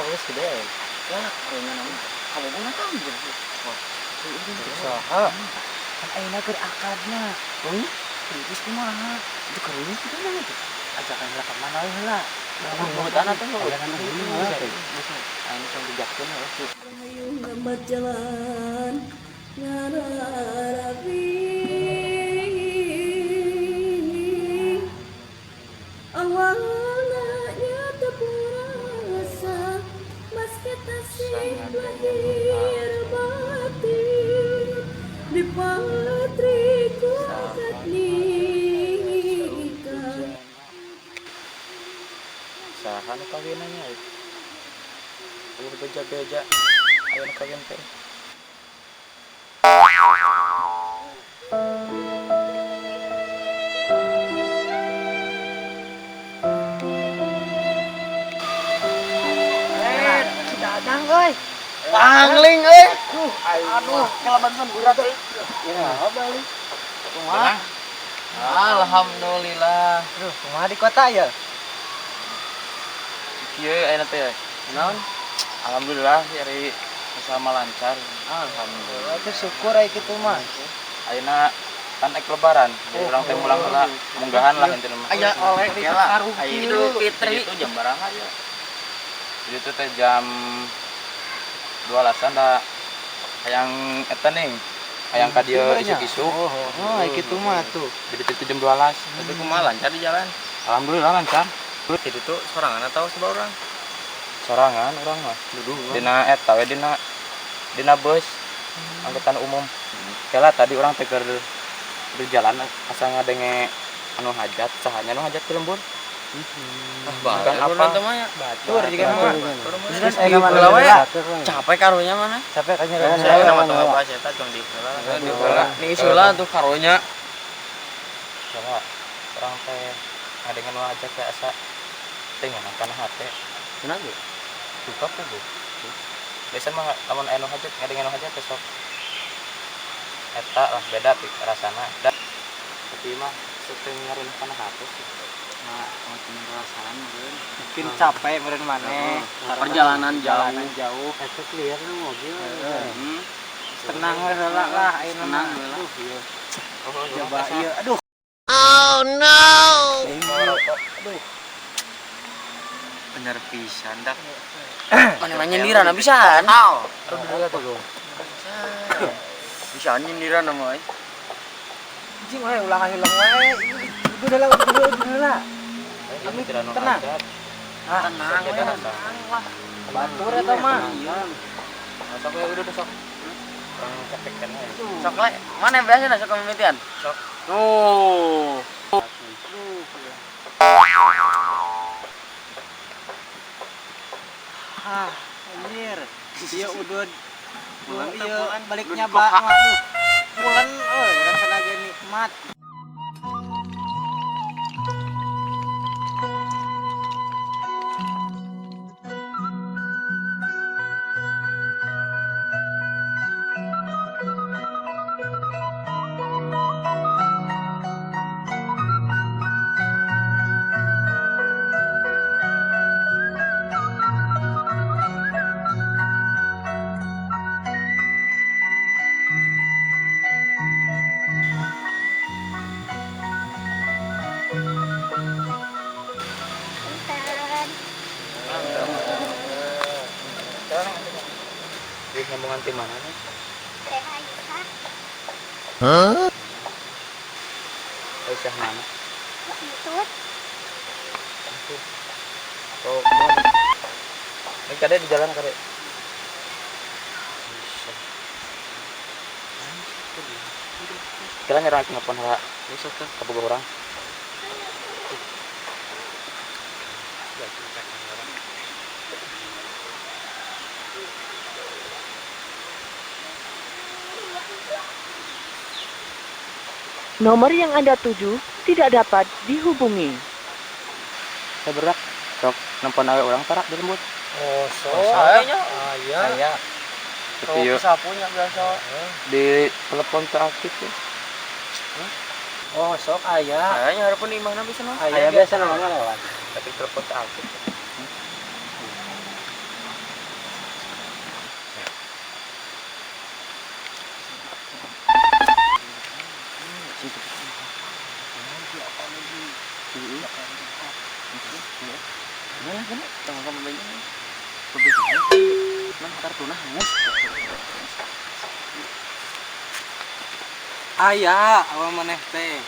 Rokok geus gede. Ya, karunya nama. Kabogona kan gitu. Wah, Saha? Kan ayeuna keur akadna. Hmm? Terus kumaha? Itu karunya sih kan itu. Ajakan heula ka mana we heula. Hutan atuh. Ajakan heula. Ayeuna tong dijakkeun heula sih. Rahayu ngambat jalan ngararapi awalna nyata purasa meski tasih lahir batin di patriku akad nikah. Saha nu kawinannya euy? Eueuh beja-beja aya nu kawin teh. Eh, si Dadang euy. Pangling euy. Aduh, kelabansan berat euy. Ya, balik. Kumaha? Alhamdulillah. Aduh, kumaha di kota ya? Kieu ayeuna teh. Naon? Alhamdulillah hari sama lancar. Alhamdulillah. Itu syukur aya kitu mah. Ayeuna kan ek lebaran. Jadi urang teh mulang heula munggahan lah intina mah. Aya oleh di Kela, Idul Fitri. Itu jam baraha ya? Jadi itu teh jam 12-an da hayang eta nih. Hayang ka dieu isuk-isuk. Oh, aya kitu mah tuh. Jadi itu jam 12. Tapi kumaha lancar di jalan? Alhamdulillah lancar. Jadi tuh sorangan atau sebelah orang? Sorangan urang mah. Dina eta we dina dina bus angkutan umum. Kela tadi urang teh keur berjalan asa ngadenge anu hajat, sahanya anu hajat di lembur. Ah, Bukan apa. mah ya. Batur juga mah. Terus Terus aya heula we. Capek karunya mana? Capek kayaknya. Saya nama tong apa saya tong di heula. Di heula. Nih heula tuh karunya. Kela urang teh ngadenge anu hajat teh asa teh ngeunah kana hate. Kenapa? Duka puguh. Biasa mah lamun aya nu hajat ngadenge anu hajat teh sok eta lah beda rasana. Da, tapi mah sok teh ngareunah kana hate sih. Nah, makin perasaan meureun. Mungkin capek meureun maneh. Perjalanan jauh. Perjalanan jauh. Eta clear nu mobil. Heeh. Tenang we heula lah ayeuna Tenang mah. heula. Aduh, ieu. Oh, Coba ieu. Aduh. Aduh. Bener pisan dak. Mana mah nyindiran pisan. Aduh, dulu tuh, Gong. Bisa nyindiran mah euy. Anjing we ulah hilang we. Udah lah, udah lah. Ami tenang. Ah, Tenang we, tenang lah. Batur eta mah. Sok we udah sok. Urang capek kan we. Sok le, mana biasa dah sok mimitian? Sok. Tuh. Ah, anjir. Ieu udud. Pulang teh, Ieu pulang. balik Udud nyaba koha. mah aduh. Pulang euy, rasana ge nikmat. Duit nyambungan ti mana nih? Teh Aisyah. Aisyah mana? Entut. Oh, mana? Ini kade di jalan kade. Aisyah. Kira nyerang nelpon heula. Besok tuh. Kabogoh urang. Nomor yang Anda tuju tidak dapat dihubungi. Saya berak. Sok nelpon awe urang tarak di lembur. Oh, so. Aya. Ah, iya. Aya. Tapi yuk sapunya biasa. di telepon teu aktif ya. Oh, sok aya. Kayaknya harapan di mana bisa mah. Aya biasa namanya lewat. Tapi telepon teu aktif. Gimana kan? Tanggung sama benjang. Nah, kartuna hangus. Aya, awal maneh teh.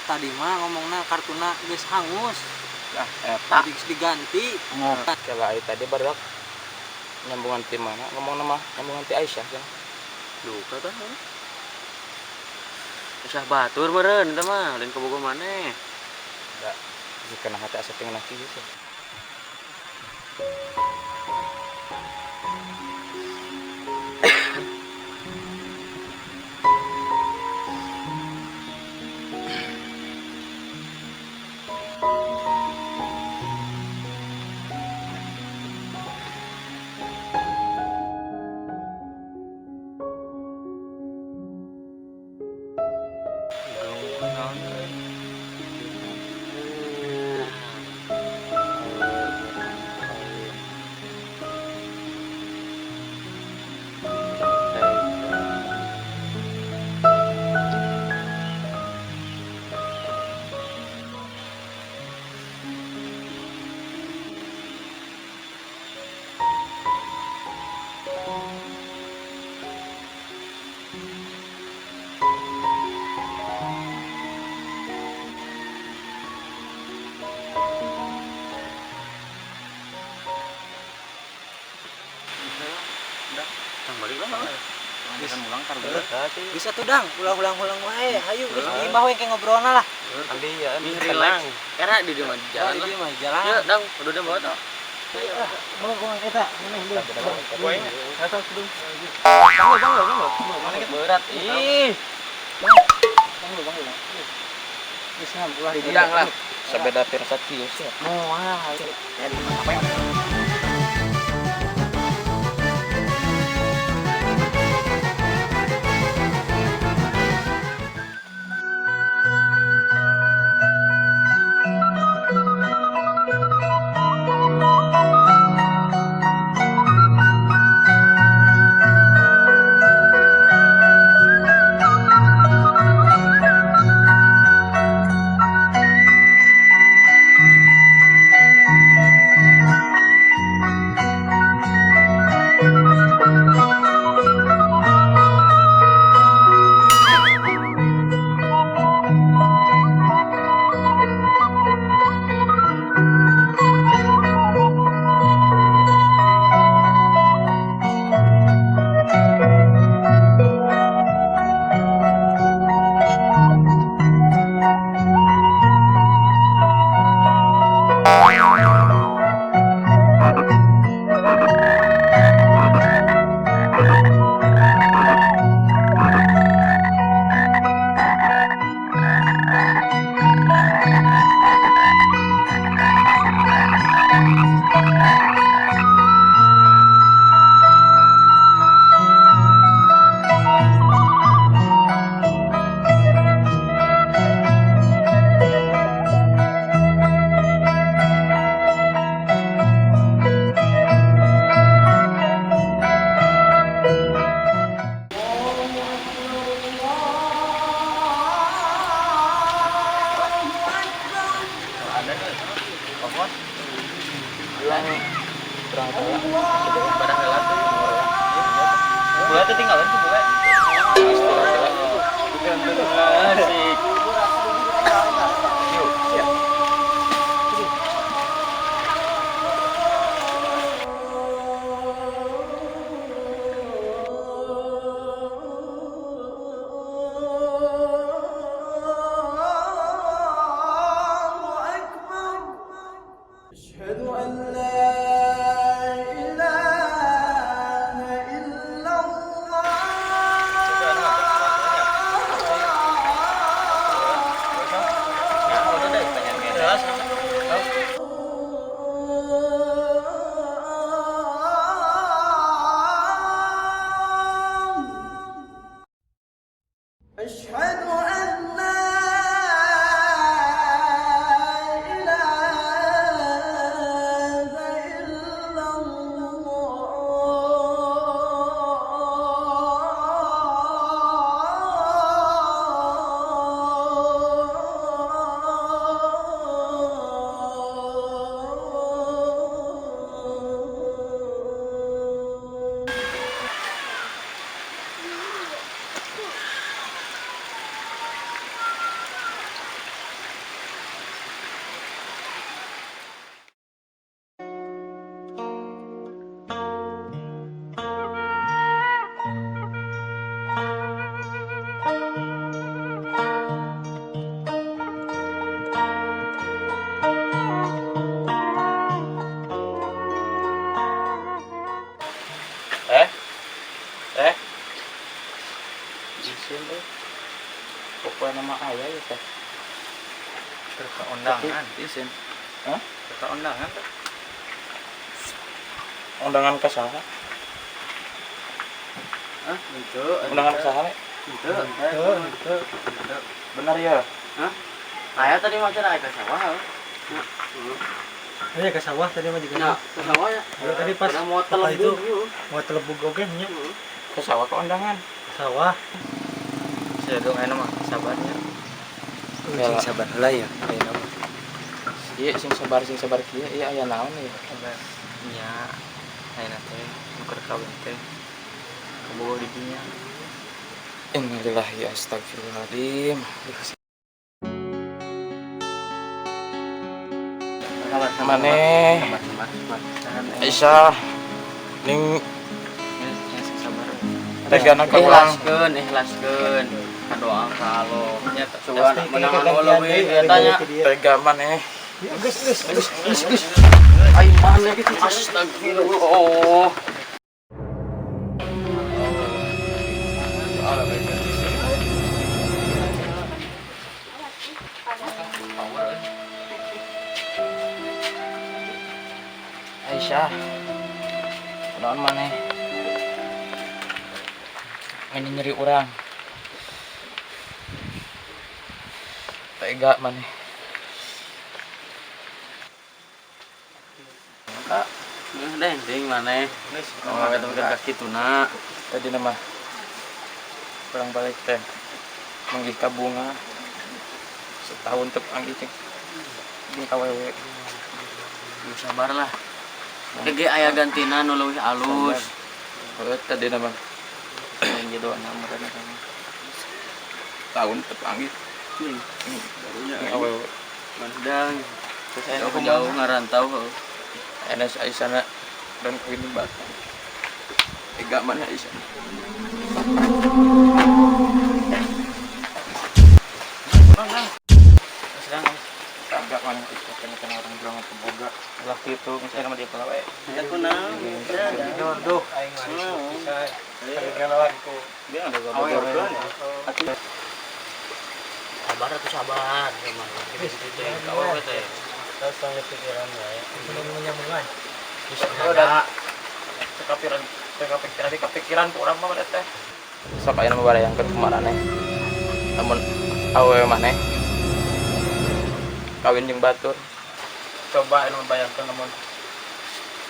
Tadi mah ngomongna kartuna geus hangus. Ah, eta. Jadi geus diganti. Kela ai tadi barudak nyambungan ti mana ngomong nama nyambungan ti Aisyah cenah. Duka tah. Usah batur meureun eta mah, lain kabogoh maneh. Da, jika nah hati asa teu ngeunah kieu sih. Bisa tuh dang, ulang-ulang-ulang wae. Hayu geus di imah we ke ngobrolna lah. Ambil ya, Relax. Era di dieu mah jalan Di lah. dieu mah jalan. Ya, dang, udah udah bawa tah. Mau ngomong eta, maneh dulu. Berat. Ih, Bang, bang. Geus ngam ulah di dieu. Dang lah. Sabeda pirsa kieu sih. Moal. Bola tuh tinggalan tuh bola. Asik. Yuk, siap. أشهد أن لا إله إلا الله. teh. Ke undangan. Isin. Hah? Ke undangan teh. Undangan ke saha? Hah? Itu. Undangan ke saha? Itu. Itu. Benar ya? Hah? Aya tadi mah cenah ke sawah. Iya ke sawah tadi mah juga. Nah, ke sawah ya. Ya, tadi pas mau itu telebug. Mau telebug oge nya. Ke sawah ke undangan. Ke sawah. Saya dong ayeuna mah sabarnya. Sing sabar heula ya ayeuna mah. Iya sing sabar kieu ieu aya naon ya? Nya ayeuna teh nu keur kawin teh kabogoh di dinya. Innalillahi astagfirullahaladzim. Maneh Aisyah ning tegana ka urang. Ikhlaskeun, ikhlaskeun. Doa ka Allah. Nya sugan menang anu leuwih eta nya. Tega maneh. Geus geus geus geus geus. Ai maneh gitu. Astagfirullah. Aisyah, kunaon maneh nyeri urang. Tega maneh. Kak, deng maneh. Oh, eta mah kituna. Tadi nama kurang balik teh manggih ka bunga setahun teu panggih cek jeung ka wewe. Sabar lah. Ege aya gantina nu leuwih alus. Heuh tadi nama Yang jodohna meureun eta mah. tahun teu panggih Barunya jeung awewe. Mandang. Terus aya Jauh jauh ngarantau heuh. Enes Aisyah dan kawin batu. Tega mana Aisyah? Sedang Tega mana Aisyah kena orang bilang boga. ulah kitu geus aya mah dia pola we. Teh kunaon? Jodoh aing mah bisa. Kagagalan ku. Dia ada Awewe. Sabar atuh sabar emang. Gitu teh ka awewe teh. Terus tong pikiran wae. Nyambung-nyambungan. Geus ada. Kepikiran kepikiran ku urang mah teh. Sok aya nu barayangkeun kumaraneh. Lamun awewe maneh kawin jeung batur. Coba anu bayangkeun lamun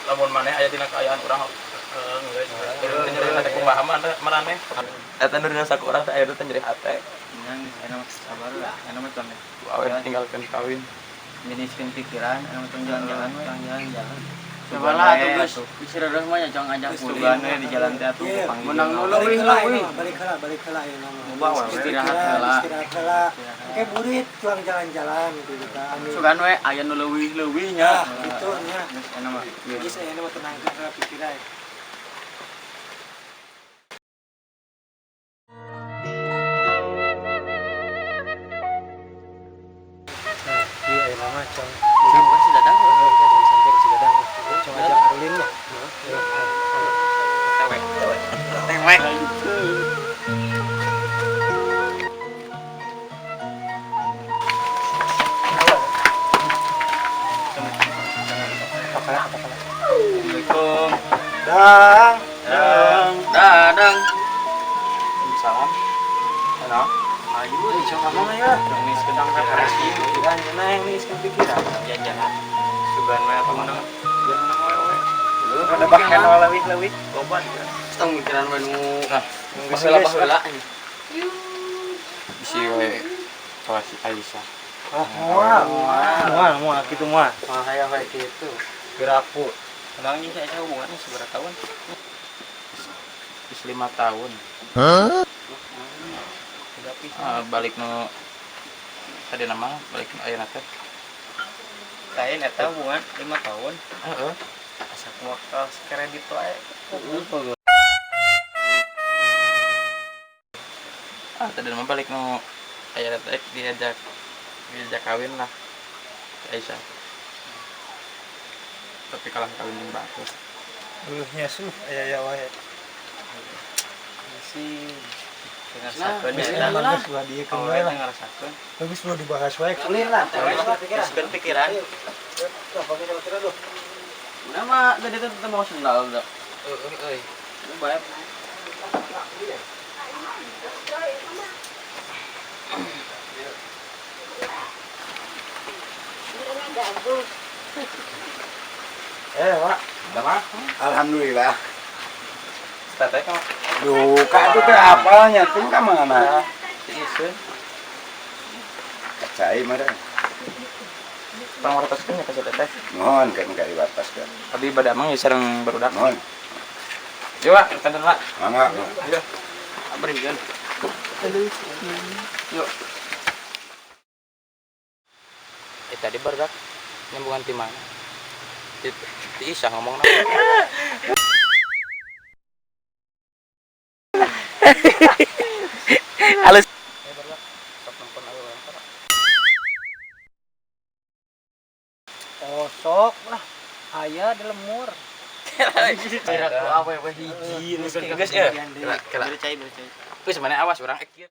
lamun maneh aya dina kaayaan urang geus nyeri hate kumaha maraneh. Eta nu dina saku urang teh aya teh nyeri hate. Nya geus aya mah sabar lah. Aya mah tong Awewe tinggalkeun kawin. Jeniskeun pikiran, aya mah tong jalan-jalan we. Jalan-jalan. Coba lah atuh geus. Geus reureuh mah nya jong ajak Sugan ulin. we di jalan teh atuh Iya. panggil. Menang nu Balik leuwih heula leuwih. ayeuna, balik heula ayeuna mah. Loba we. Istirahat heula. Istirahat heula. Oke burit cuang jalan-jalan gitu ka. Amin. Sugan we aya nu leuwih-leuwih nya. Nah, gitu nya. Geus aya mah. Geus ayeuna mah tenangkeun heula pikiran. Nah, iya ayeuna mah cong. Sampai si Dadang. Sampai si Dadang. Cong ajak Arulin lah. Tewek. Assalamualaikum. Dang. Dadang. Dadang. Salam. Kenal? Ayo Cong kamu mah ya. geus kedang referensi Pikiran nya yang nih pikiran. jalan-jalan. Sugan we apa menang? Menang wewe. Ada bahkan leuwih-leuwih. Loba dia. Tong mikiran we nu Nah, baheula baheula. bisi we kawas si Aisyah. Oh, moal. Moal, moal kitu moal. Mah hayang we kitu. Geraku. Emang jeung saya hubungannya seberapa tahun? Geus 5 tahun. Udah pisan. Balik nu tadi nama balik nu ayeuna teh. Lain eta hubungan 5 tahun. Heeh. Asa kumaha kaos kredit wae. Ah, tadi nama balik nu ayeuna teh diajak kawin lah. Si Aisyah. Tapi kalah kawin jeung batur. Uluhnya suh aya aya wae. Si Ngarasakeun Geus ya. lah, geus ulah dieukeun wae lah. Ngarasakeun. Geus ulah dibahas wae. Ulin lah. Geus pikiran. Nama tadi tuh mau sendal dah. Heeh euy. Baik. Eh, Pak. Udah Alhamdulillah. Teteh ka Duh, kak itu teh apalnya ting ka mana? Iseun. Kacai mah dah. Pangwartoskeun ya ka si teteh. Mohon kan ka diwartoskeun. Abi bade amang ya sareng barudak. Mohon. Yuk, Wak, kanten Wak. Mangga. Ayo. Abrikeun. Yuk. Eh tadi barudak nyambungan ti mana? Ti ti Isah ngomong naon? Halus. Eh barudak sok nonton awewe yang tara. Oh, sok lah. Aya di lemur. Kira ku awewe hiji. Geus ya. Kela kela. Bercai bercai. Geus mana awas urang ek kieu.